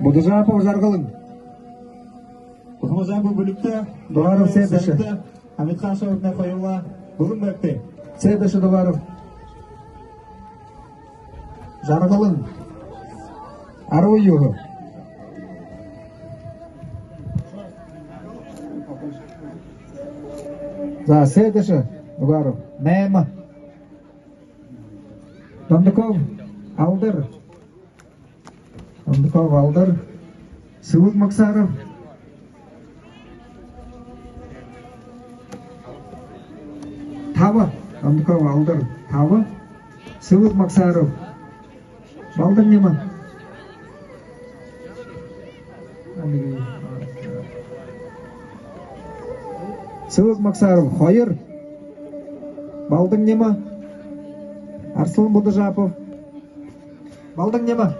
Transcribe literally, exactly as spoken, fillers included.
Будажапов Жаргалан. Бухмажан бүлэгтэ. Дубаров Сэдэшэ. Амитхан шоудна хоюулаа. Бүлэм байгты. Сэдэшэ Дубаров. Жаргалан. Арбан юһэ. За, Сэдэшэ Дубаров. Найма. Дондоков Алдар. Дондоков Алдар. Сэбэд Максаров. Таба. Дондоков Алдар. Таба. Сэбэд Максаров. Балдан Нима. Сэбэд Максаров. Хоёр. Балдан Нима. Арсалан Будажапов. Балдан Нима.